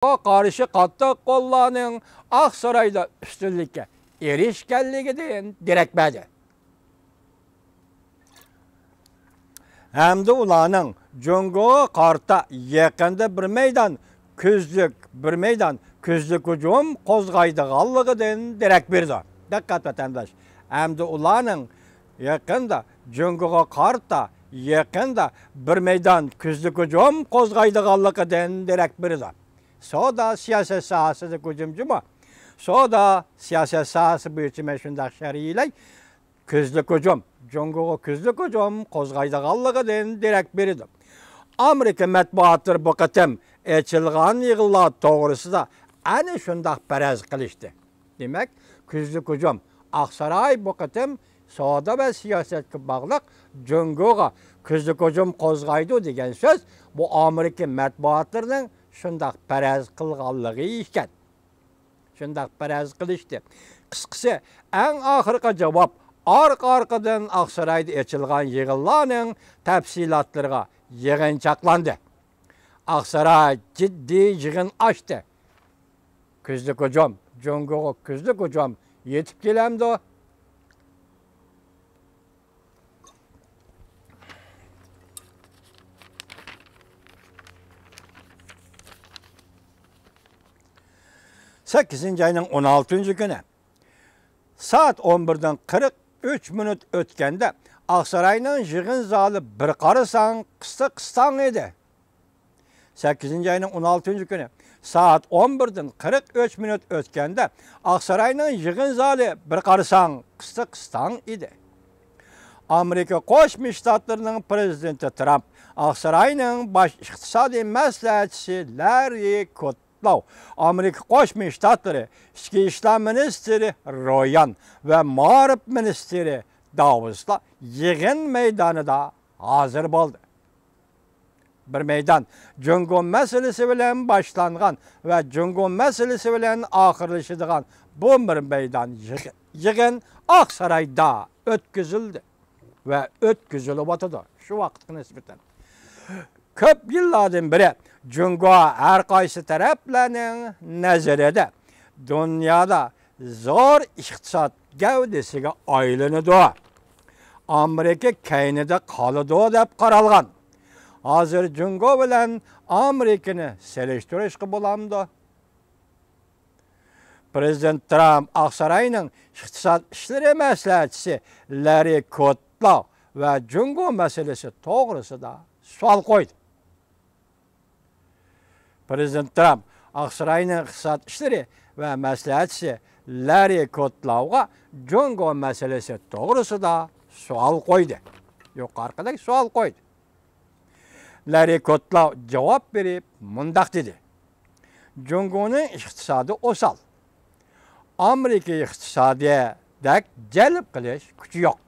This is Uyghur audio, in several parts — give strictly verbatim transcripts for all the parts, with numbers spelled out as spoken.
جۇڭگوغا قارشى قاتتىق قوللارنىڭ ئاقسارايدا ئۈستۈنلۈككە ئېرىشكەنلىكىدىن دېرەك بەردى. ھەمدە ئۇلارنىڭ جۇڭگوغا قارىتا يېقىندا بىر مەيدان كۈزلۈك، بىر مەيدان كۈزلۈك ھۇجۇم قوزغايدىغانلىقىدىن دېرەك بېرىدۇ. دىققەت، ۋەتەنداش! ھەمدە ئۇلارنىڭ يېقىندا جۇڭگوغا قارىتا يېقىندا بىر مەيدان كۈزلۈك ھۇجۇم قوزغايدىغانلىقىدىن دېرەك بېرىدۇ. سودا سىياسەت ساھەسىدىكى ھۇجۇم جۇمۇ. سودا سىياسەت ساھەسى بويىچە مەن شۇنداق شەرھلەي. كۈزلۈك ھۇجۇم، جۇڭگوغا كۈزلۈك ھۇجۇم قوزغايدىغانلىقىدىن دېرەك بېرىدۇ. ئامېرىكا مەتبۇئاتلىرى بۇ قېتىم ئېچىلغان يىغىنلار توغرىسىدا ئەنە شۇنداق پەرەز قىلىشتى. دېمەك، كۈزلۈك ھۇجۇم، ئاقساراي بۇ قېتىم سودا ۋە سىياسەتكە باغلىق جۇڭگوغا كۈزلۈك ھۇجۇم قوزغايدۇ دېگەن سۆز، بۇ ئامېرىكا مەتبۇئاتلىرىنىڭ شۇنداق پەرەز قىلغانلىقى ئىكەن. شۇنداق پەرەز قىلىشتى. قىسقىسى، ئەڭ ئاخىرقى جاۋاب ئارقا-ئارقىدىن ئاقسارايدا ئېچىلغان يىغىنلارنىڭ تەپسىلاتلىرىغا يىغىنچاقلاندى. ئاقساراي جىددىي يىغىن ئاچتى. كۈزلۈك ھۇجۇم، جۇڭگوغا كۈزلۈك ھۇجۇم يېتىپ كېلەمدۇ؟ سەككىزىنچى ئاينىڭ ئون ئالتىنچى كۈنى سائەت ئون بىردىن قىرىق ئۈچ مىنۇت ئۆتكەندە، ئاقساراينىڭ يىغىن زالى بىر قارىساڭ قىستاڭ ئىدى. سەككىزىنچى ئاينىڭ ئون ئالتىنچى كۈنى سائەت ئون بىردىن قىرىق ئۈچ مىنۇت ئۆتكەندە، ئاقساراينىڭ يىغىن زالى بىر قارىساڭ قىستاڭ ئىدى. ئامېرىكا قوشما شتاتلىرىنىڭ پىرېزىدېنتى ترامپ ئاقساراينىڭ باش ئىقتىسادىي مەسلىھەتچىسى لاررى كودلاۋ، ئامېرىكا قوشما شتاتلىرى ئىچكى ئىشلار مىنىستىرى رويان ۋە مائارىپ مىنىستىرى داۋۇسلا يىغىن مەيدانىدا ھازىر بولدى. بىر مەيدان جۇڭگو مەسىلىسى بىلەن باشلانغان ۋە جۇڭگو مەسىلىسى بىلەن ئاخىرلىشىدىغان بۇ بىر مەيدان يىغ-، يىغىن ئاقسارايدا ئۆتكۈزۈلدى ۋە ئۆتكۈزۈلۈۋاتىدۇ شۇ ۋاقىتقا نىسبەتەن. كۆپ يىللاردىن بېرى جۇڭگو ھەر قايسى تەرەپلەرنىڭ نەزىرىدە دۇنيادا زور ئىقتىساد گەۋدىسىگە ئايلىنىدۇ. ئامېرىكا كەينىدە قالىدۇ دەپ قارالغان. ھازىر جۇڭگو بىلەن ئامېرىكىنى سېلىشتۇرۇشقا بولامدۇ؟ پىرېزىدېنت ترامپ ئاقساراينىڭ ئىقتىساد ئىشلىرى مەسلىھەتچىسى لاررى كودلاۋ ۋە جۇڭگو مەسىلىسى توغرىسىدا سوئال قويدى. پىرېزىدېنت ترامپ ئاقساراينىڭ ئىقتىساد ئىشلىرى ۋە مەسلىھەتچىسى لاررى كودلاۋغا جۇڭگو مەسىلىسى توغرىسىدا سوئال قويدى. يۇقىرىقىدەك سوئال قويدى. لاررى كودلاۋ جاۋاب بېرىپ مۇنداق دېدى: جۇڭگونىڭ ئىقتىسادى ئوسال. ئامېرىكا ئىقتىسادىدەك جەلپ قىلىش كۈچى يوق.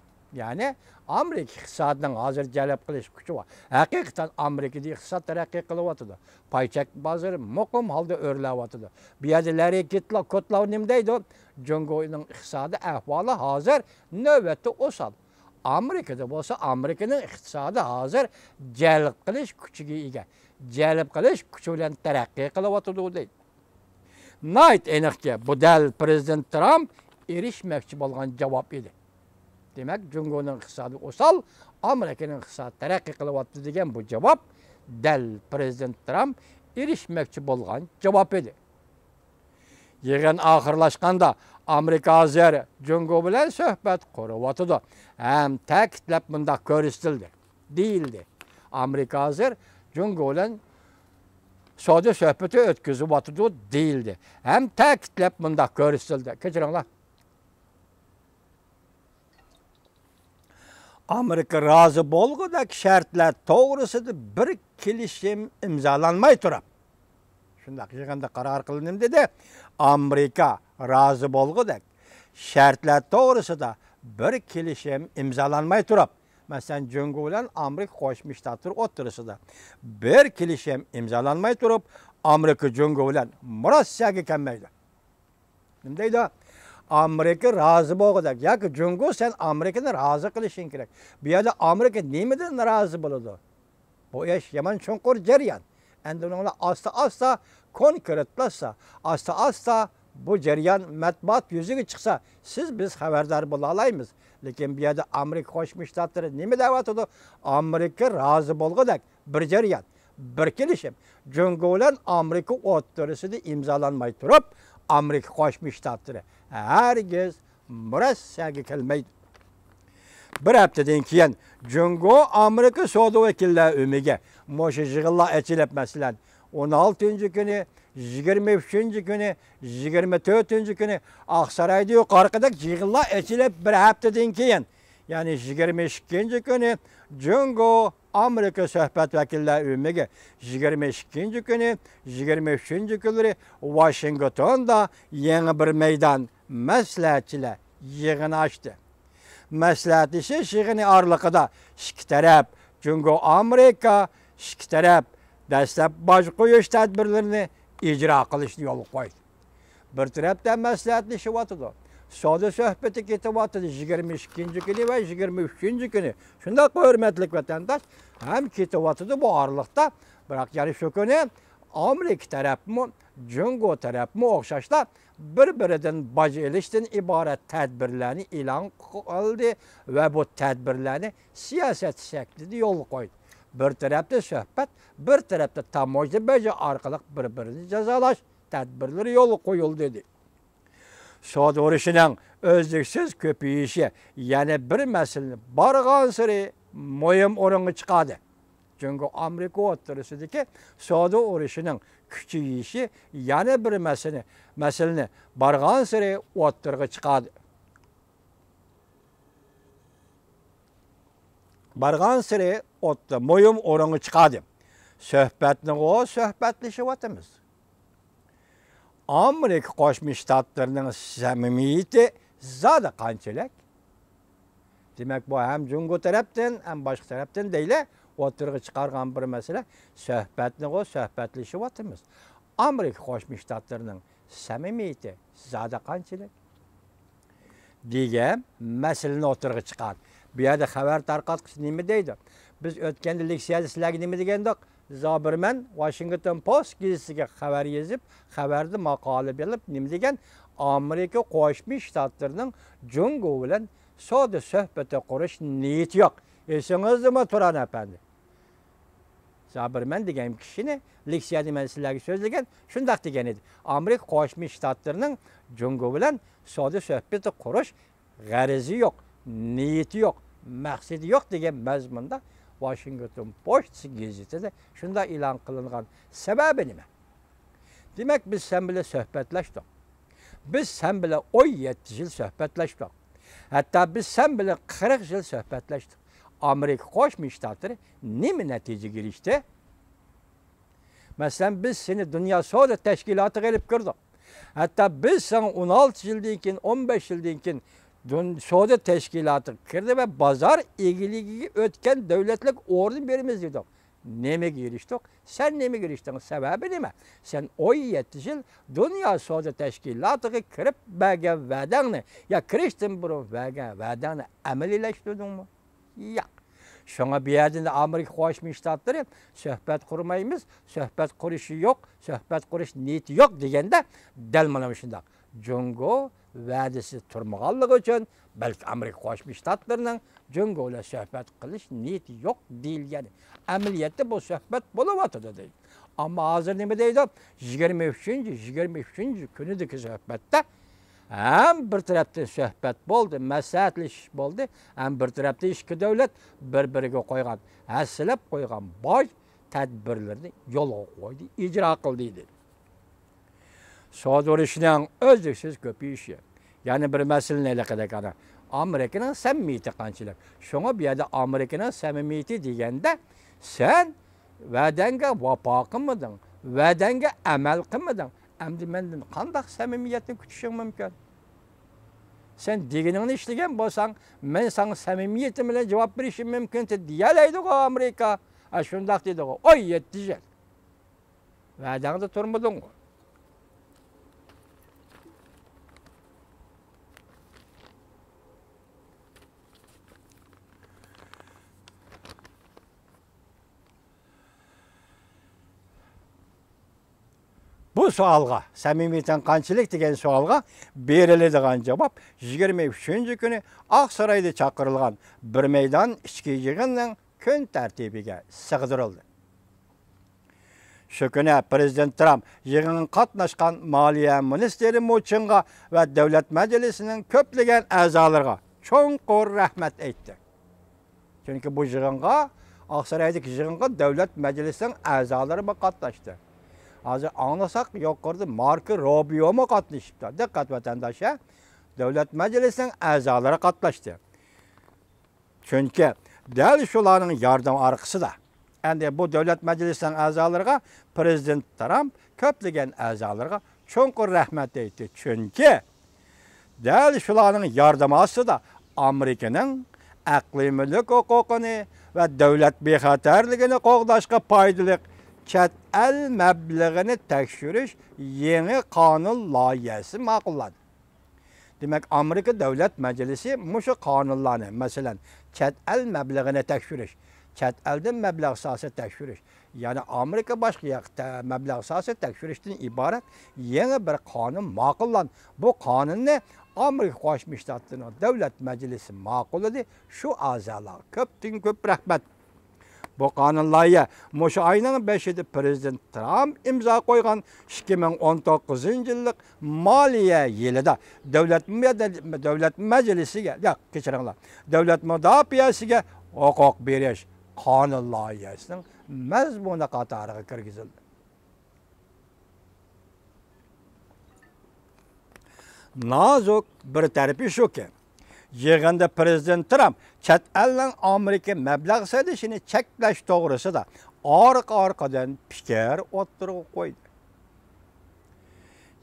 يەنى ئامېرىكا ئىقتىسادىنىڭ ھازىر جەلپ قىلىش كۈچى بار. ھەقىقەتەن ئامېرىكىدا ئىقتىساد تەرەققىي قىلىۋاتىدۇ. پاي چەك بازىرى مۇقىم ھالدا ئۆرلەۋاتىدۇ. بۇ يەردە لاررى كودلاۋ، كودلاۋ نېمە دەيدۇ؟ جۇڭگونىڭ ئىقتىسادىي ئەھۋالى ھازىر نۆۋەتتە ئوسال. ئامېرىكىدا بولسا، ئامېرىكىنىڭ ئىقتىسادى ھازىر جەلپ قىلىش كۈچىگە ئىگە. جەلپ قىلىش كۈچى بىلەن تەرەققىي قىلىۋاتىدۇ دەيدۇ. ناھايىتى ئېنىقكى، بۇ دەل پىرېزىدېنت ترامپ ئېرىشمەكچى بولغان جاۋاب ئىدى. دېمەك، جۇڭگونىڭ ئىقتىسادى ئوسال، ئامېرىكىنىڭ ئىقتىسادى تەرەققىي قىلىۋاتىدۇ دېگەن بۇ جاۋاب دەل پىرېزىدېنت ترامپ ئېرىشمەكچى بولغان جاۋاب ئىدى. يىغىن ئاخىرلاشقاندا، ئامېرىكا ھازىر جۇڭگو بىلەن سۆھبەت قۇرۇۋاتىدۇ ھەم تەكىتلەپ مۇنداق كۆرسىتىلدى، دېيىلدى. ئامېرىكا ھازىر جۇڭگو بىلەن سودا سۆھبىتى ئۆتكۈزۈۋاتىدۇ، دېيىلدى ھەم تەكىتلەپ مۇنداق كۆرسىتىلدى. كەچۈرۈڭلار. ئامېرىكا رازى بولغۇدەك شەرتلەر توغرىسىدا بىر كېلىشىم ئىمزالانماي تۇرۇپ، شۇنداق يىغىندا قارار قىلىندى دېدى. ئامېرىكا رازى بولغۇدەك شەرتلەر توغرىسىدا بىر كېلىشىم ئىمزالانماي تۇرۇپ، مەسىلەن، جۇڭگو بىلەن ئامېرىكا قوشما شتاتلىرى ئوتتۇرىسىدا بىر كېلىشىم ئىمزالانماي تۇرۇپ، ئامېرىكا جۇڭگو بىلەن مۇراسىيەگە كەلمەيدۇ. نېمە دەيدۇ؟ ئامېرىكا رازى بولغۇدەك ياكى جۇڭگو، سەن ئامېرىكىنى رازى قىلىشىڭ كېرەك. بۇ يەردە ئامېرىكا نېمىدىن رازى بولىدۇ؟ بۇ ئىش يامان چوڭقۇر جەريان. ئەمدى ئۇنىڭ بىلەن ئاستا-ئاستا كونكرېتلاشسا، ئاستا-ئاستا بۇ جەريان مەتبۇئات يۈزىگە چىقسا، سىز، بىز خەۋەردار بولالايمىز. لېكىن بۇ يەردە ئامېرىكا قوشما شتاتلىرى نېمە دەۋاتىدۇ؟ ئامېرىكا رازى بولغۇدەك بىر جەريان، بىر كېلىشىم جۇڭگو بىلەن ئامېرىكا ئوتتۇرىسىدا ئىمزالانماي تۇرۇپ، ئامېرىكا قوشما شتاتلىرى ھەرگىز مۇرەسسەگە كەلمەيدۇ. بىر ھەپتىدىن كېيىن جۇڭگو ئامېرىكا سودا ۋەكىللەر ئۆمىكى مۇشۇ يىغىنلار ئېچىلىپ، مەسىلەن، ئون ئالتىنچى كۈنى، يىگىرمە ئۈچىنچى كۈنى، يىگىرمە تۆتىنچى كۈنى ئاقسارايدا يۇقىرىقىدەك يىغىنلار ئېچىلىپ، بىر ھەپتىدىن كېيىن، يەنى يىگىرمە ئىككىنچى كۈنى جۇڭگو ئامېرىكا سۆھبەت ۋەكىللەر ئۆمىكى، يىگىرمە ئىككىنچى كۈنى، يىگىرمە ئۈچىنچى كۈنلىرى ۋاشىنگتوندا يېڭى بىر مەيدان مەسلىھەتچىلەر يىغىنى ئاچتى. مەسلىھەتلىشىش يىغىنى ئارىلىقىدا ئىككى تەرەپ، جۇڭگو ئامېرىكا ئىككى تەرەپ دەسلەپ باج قويۇش تەدبىرلىرىنى ئىجرا قىلىشنى يولغا قويدى. بىر تەرەپتە مەسلىھەتلىشىۋاتىدۇ. سودا سۆھبىتى كېتىۋاتىدۇ. يىگىرمە ئىككىنچى كۈنى ۋە يىگىرمە ئۈچىنچى كۈنى. شۇنداق، ھۆرمەتلىك ۋەتەنداش، ھەم كېتىۋاتىدۇ بۇ ئارىلىقتا. بىراق يەنە شۇ كۈنى ئامېرىكا تەرەپمۇ، جۇڭگو تەرەپمۇ ئوخشاشلا بىر-بىرىدىن باج ئېلىشتىن ئىبارەت تەدبىرلەرنى ئېلان قىلدى ۋە بۇ تەدبىرلەرنى سىياسەت شەكلىدە يولغا قويدى. بىر تەرەپتە سۆھبەت، بىر تەرەپتە تاموژنا بېجى ئارقىلىق بىر-بىرىنى جازالاش تەدبىرلىرى يولغا قويۇلدى، دېدى. سودا ئۇرۇشىنىڭ ئۈزلۈكسىز كۆپىيىشى يەنە بىر مەسىلىنى بارغانسېرى مۇھىم ئورۇنغا چىقاردى. جۇڭگو ئامېرىكا ئوتتۇرىسىدىكى سودا ئۇرۇشىنىڭ كۈچىيىشى يەنە بىر مەسىلىنى، مەسىلىنى بارغانسېرى ئوتتۇرىغا چىقاردى. بارغانسېرى ئوتتا مۇھىم ئورۇنغا چىقاردى. سۆھبەتنىغۇ سۆھبەتلىشىۋاتىمىز. ئامېرىكا قوشما شتاتلىرىنىڭ سەمىمىيىتى زادى قانچىلىك؟ دېمەك، بۇ ھەم جۇڭگو تەرەپتىن، ھەم باشقا تەرەپتىن دەيلى، ئوتتۇرىغا چىقارغان بىر مەسىلە، سۆھبەتنىغۇ سۆھبەتلىشىۋاتىمىز. ئامېرىكا قوشما شتاتلىرىنىڭ سەمىمىيىتى زادى قانچىلىك؟ دېگەن مەسىلىنى ئوتتۇرىغا چىقاردى. بۇ يەردە خەۋەر تارقاتقۇچى نېمە دەيدۇ؟ بىز ئۆتكەندە لېكسىيەدە سىلەرگە نېمە دېگەندۇق؟ زابېرمان ۋاشىنگتون پوست گېزىتىگە خەۋەر يېزىپ، خەۋەردە ماقالە بېرىپ نېمە دېگەن؟ ئامېرىكا قوشما شتاتلىرىنىڭ جۇڭگو بىلەن سودا سۆھبىتى قۇرۇش نىيىتى يوق. ئېسىڭىزدىمۇ، تۇران ئەپەندى؟ زابېرمان دېگەن كىشىنى لېكسىيەدە مەن سىلەرگە سۆزلىگەن، شۇنداق دېگەن ئىدى. ئامېرىكا قوشما شتاتلىرىنىڭ جۇڭگو بىلەن سودا سۆھبىتى قۇرۇش غەرىزى يوق، نىيىتى يوق، مەقسىتى يوق دېگەن مەزمۇندا ۋاشىنگتون پوست گېزىتىدە شۇنداق ئېلان قىلىنغان. سەۋەبى نېمە؟ دېمەك، بىز سەن بىلەن سۆھبەتلەشتۇق. بىز سەن بىلەن ئون يەتتە يىل سۆھبەتلەشتۇق. ھەتتا بىز سەن بىلەن قىرىق يىل سۆھبەتلەشتۇق. ئامېرىكا قوشما شتاتلىرى نېمە نەتىجىگە ئېرىشتى؟ مەسىلەن، بىز سېنى دۇنيا سودا تەشكىلاتىغا ئېلىپ كىردۇق. ھەتتا بىز ساڭا ئون ئالتە يىلدىن كېيىن، ئون بەش يىلدىن كېيىن دۇن-، سودا تەشكىلاتىغا كىردى ۋە بازار ئىگىلىكىگە ئۆتكەن دۆلەتلىك ئورۇن بېرىمىز دېدۇق. نېمىگە ئېرىشتۇق؟ سەن نېمىگە ئېرىشتىڭ؟ سەۋەبى نېمە؟ سەن ئون يەتتە يىل دۇنيا سودا تەشكىلاتىغا كىرىپ بەرگەن ۋەدەڭنى، يا كىرىشتىن بۇرۇن بەرگەن ۋەدەڭنى ئەمەلىيلەشتۈردۈڭمۇ؟ ياق. شۇڭا بۇ يەردە ئامېرىكا قوشما شتاتلىرى سۆھبەت قۇرمايمىز، سۆھبەت قۇرۇشى يوق، سۆھبەت قۇرۇش نىيىتى يوق دېگەندە، دەل مانا مۇشۇنداق. جۇڭگو ۋەدىسى تۇرمىغانلىقى ئۈچۈن، بەلكى ئامېرىكا قوشما شتاتلىرىنىڭ جۇڭگو بىلەن سۆھبەت قىلىش نىيىتى يوق دېيىلگەن. ئەمەلىيەتتە بۇ سۆھبەت بولۇۋاتىدۇ دەيدۇ. ئەمما ھازىر نېمە دەيدۇ؟ يىگىرمە ئۈچىنچى، يىگىرمە ئۈچىنچى كۈنىدىكى سۆھبەتتە ھەم بىر تەرەپتىن سۆھبەت بولدى، مەسلىھەتلىشىش بولدى، ھەم بىر تەرەپتىن ئىككى دۆلەت بىر-بىرىگە قويغان، ھەسسىلەپ قويغان باج تەدبىرلىرىنى يولغا قويدى، ئىجرا قىلدى دېدى. سودا ئۇرۇشىنىڭ ئۈزلۈكسىز كۆپىيىشى. يەنە بىر مەسىلىنى ھېلىقىدەك ئانا، ئامېرىكىنىڭ سەمىمىيىتى قانچىلىك؟ شۇڭا بۇ يەردە ئامېرىكىنىڭ سەمىمىيىتى دېگەندە، سەن ۋەدەڭگە ۋاپا قىلمىدىڭ، ۋەدەڭگە ئەمەل قىلمىدىڭ. ئەمدى مەندىن قانداق سەمىمىيەتنى كۈتۈشۈڭ مۇمكىن؟ سەن دېگىنىڭنى ئىشلىگەن بولساڭ، مەن ساڭا سەمىمىيىتىم بىلەن جاۋاب بېرىشىم مۇمكىن دېيەلەيدىغۇ ئامېرىكا. ئاشۇنداق دېدىغۇ. ئون يەتتە يىل. ۋەدەڭدە تۇرمىدىڭغۇ. سوئالغا، سەمىمىيىتىڭ قانچىلىك دېگەن سوئالغا بېرىلىدىغان جاۋاب يىگىرمە ئۈچىنچى كۈنى ئاقسارايدا چاقىرىلغان بىر مەيدان ئىچكى يىغىننىڭ كۈن تەرتىپىگە سىغدۇرۇلدى. شۇ كۈنى پىرېزىدېنت ترامپ يىغىنغا قاتناشقان مالىيە مىنىستىرى مۇ چىڭغا ۋە دۆلەت مەجلىسىنىڭ كۆپلىگەن ئەزالىرىغا چوڭقۇر رەھمەت ئېيتتى. چۈنكى بۇ يىغىنغا، ئاقسارايدىكى يىغىنغا دۆلەت مەجلىسىنىڭ ئەزالىرىمۇ قاتناشتى. ھازىر ئاڭلىساق، يۇقىرىدا ماركو روبىيومۇ قاتنىشىپتۇ. دىققەت، ۋەتەنداشلار، دۆلەت مەجلىسىنىڭ ئەزالىرى قاتناشتى. چۈنكى دەل شۇلارنىڭ ياردىمى ئارقىسىدا، ئەمدى بۇ دۆلەت مەجلىسىنىڭ ئەزالىرىغا پىرېزىدېنت ترامپ كۆپلىگەن ئەزالىرىغا چوڭقۇر رەھمەت ئېيتتى. چۈنكى دەل شۇلارنىڭ ياردىمى ئاستىدا ئامېرىكىنىڭ ئەقلىي مۈلۈك ھوقۇقىنى ۋە دۆلەت بىخەتەرلىكىنى قوغداشقا پايدىلىق چەت ئەل مەبلىغىنى تەكشۈرۈش يېڭى قانۇن لايىھەسى ماقۇللاندى. دېمەك، ئامېرىكا دۆلەت مەجلىسى مۇشۇ قانۇنلارنى، مەسىلەن، چەت ئەل مەبلىغىنى تەكشۈرۈش، چەت ئەلدىن مەبلەغ سالسا تەكشۈرۈش، يەنى ئامېرىكا باشقا ياققا تە-، مەبلەغ سالسا تەكشۈرۈشتىن ئىبارەت يېڭى بىر قانۇن ماقۇللاندى. بۇ قانۇننى ئامېرىكا قوشما شتاتلىرىنىڭ دۆلەت مەجلىسى ماقۇللىدى. شۇ ئەزالارغا كۆپتىن كۆپ رەھمەت. بۇ قانۇن لايىھە مۇشۇ ئاينىڭ بەشىدە پىرېزىدېنت ترامپ ئىمزا قويغان ئىككى مىڭ ئون توققۇزىنچى يىللىق مالىيە يىلىدا دۆلەت مە-، دۆلەت مەجلىسىگە، ياق، كەچۈرۈڭلار، دۆلەت مۇداپىئەسىگە ھوقۇق بېرىش قانۇن لايىھەسىنىڭ مەزمۇنى قاتارىغا كىرگۈزۈلدى. نازۇك بىر تەرىپى شۇكى، يىغىندا پىرېزىدېنت ترامپ چەت ئەلنىڭ ئامېرىكا مەبلەغ سېلىشىنى چەكلەش توغرىسىدا ئارقا-ئارقىدىن پىكىر ئوتتۇرىغا قويدى.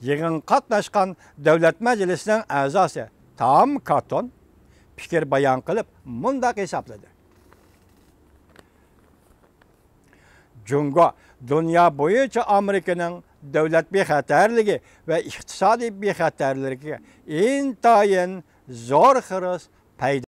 يىغىنغا قاتناشقان دۆلەت مەجلىسىنىڭ ئەزاسى تام كاتون پىكىر بايان قىلىپ مۇنداق ھېسابلىدى: جۇڭگو دۇنيا بويىچە ئامېرىكىنىڭ دۆلەت بىخەتەرلىكى ۋە ئىقتىسادىي بىخەتەرلىكىگە ئىنتايىن زور خىرىس پايدا